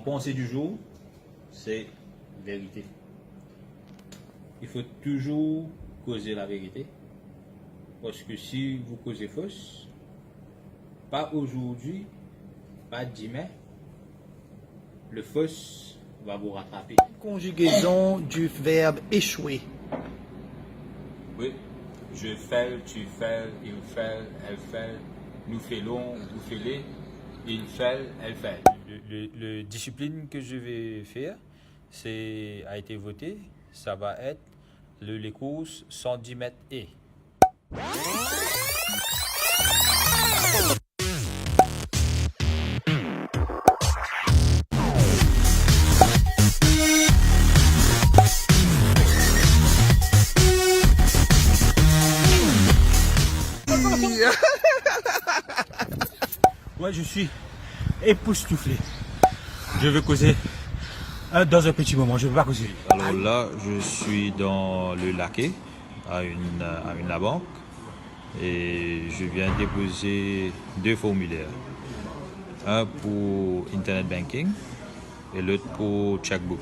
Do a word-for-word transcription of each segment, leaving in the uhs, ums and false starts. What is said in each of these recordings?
Pensée du jour, c'est vérité. Il faut toujours causer la vérité. Parce que si vous causez fausse, pas aujourd'hui, pas demain, le fausse va vous rattraper. Conjugaison du verbe échouer. Oui, je fais, tu fais, il fait, elle fait, nous faisons, vous faites, il fait, elle fait. Le, le, le discipline que je vais faire, c'est, a été voté, ça va être le, les courses cent dix mètres et. Ouais, je suis époustouflé. Je vais causer, euh, dans un petit moment. Je ne peux pas causer. Alors là, je suis dans le Laquais, à une, à une la banque, et je viens déposer deux formulaires. Un pour Internet Banking et l'autre pour Checkbook.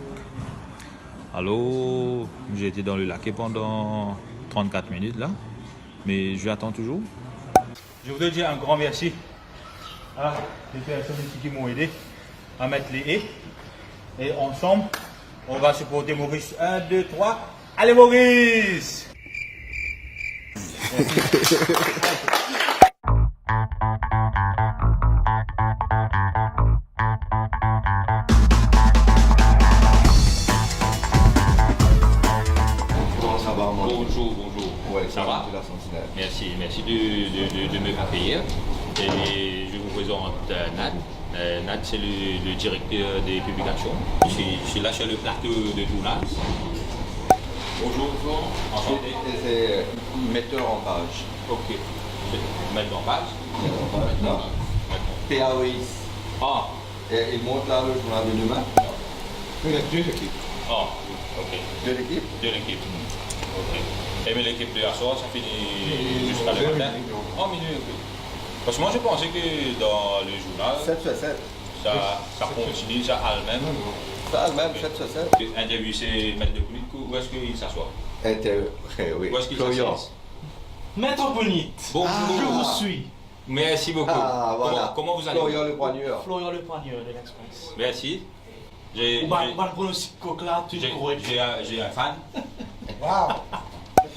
Alors, j'ai été dans le Laquais pendant trente-quatre minutes là, mais j'attends toujours. Je voudrais dire un grand merci à les personnes ici qui m'ont aidé à mettre les haies. Et ensemble, on va supporter Maurice. Un, deux, trois. Allez, Maurice! Comment ça va, mon ami? Bonjour, bonjour. Ouais, ça va? De la Sentinelle. Merci, merci de, de, de, de me accueillir. Et je vous présente, euh, Nad. Euh, Nad, c'est le, le directeur des publications. Je suis, je suis là sur le plateau de tournage. Bonjour, Florent. Enchanté. Et c'est metteur en page. Ok. Metteur en page? Metteur en page, non. D'accord. P A O X. Ah. Et il monte là le journal de demain. Non. Il y a deux équipes. Ah, ok. Deux équipes? Deux équipes. Ok. Et mais l'équipe de aswar, ça finit jusqu'à le matin? Minuit, non. Oh, minuit, ok. Parce que moi, je pensais que dans le journal, sept sur sept. Ça, ça continue, ça a le même. Non, non. Ça a le même, sept sur sept. Interview, c'est Maître de Pounit, où est-ce qu'il s'assoit? Inter-, oui. Où est-ce qu'il s'assied? Florian. Maître Pounit, bonjour. Je vous suis. Merci beaucoup. Ah, voilà. Comment, comment vous allez? Florian Le Poigneur. Florian Le Poigneur de l'Express. Merci. J'ai, ou bann, j'ai, bann pronostik kok la, tout j'ai, korek. J'ai un, j'ai un fan. Wow.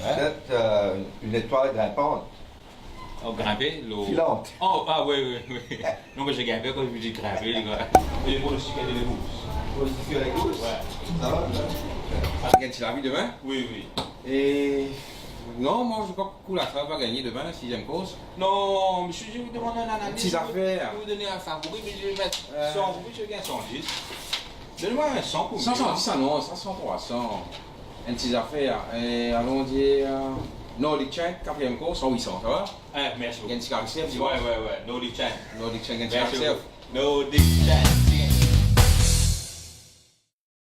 Hein? Vous êtes, euh, une étoile grimpante. Oh, grimper, le... Filante. Oh, ah, oui, oui, oui. Non, mais j'ai grimpé quand je vous dis grimper, les gars. Et les pronostics, les courses. Pronostics sur les courses? Ouais. Ça va, ça? Gagn ti lavi demin? Oui, oui. Et non, moi, je crois que Koulatra va gagner demain, la sixième course. Non, monsieur, je vous demande un analyse. Ti zafer. Je vais vous donner un favori, mais je vais mettre, euh, cent roupies, je gagne cent dix. Donne-moi un cent pour cent, cent dix, ah non, ça, cent, trois cents. Enn ti zafer, eh, allons dire, euh, Nordic Chain, quatrième course, cent, huit cents, ça va? Eh, merci beaucoup. Enn ti karesef, tu vois? Ouais, ouais, ouais. Nordic Chain. Nordic Chain, enn ti karesef. Merci beaucoup. Nordic Chain.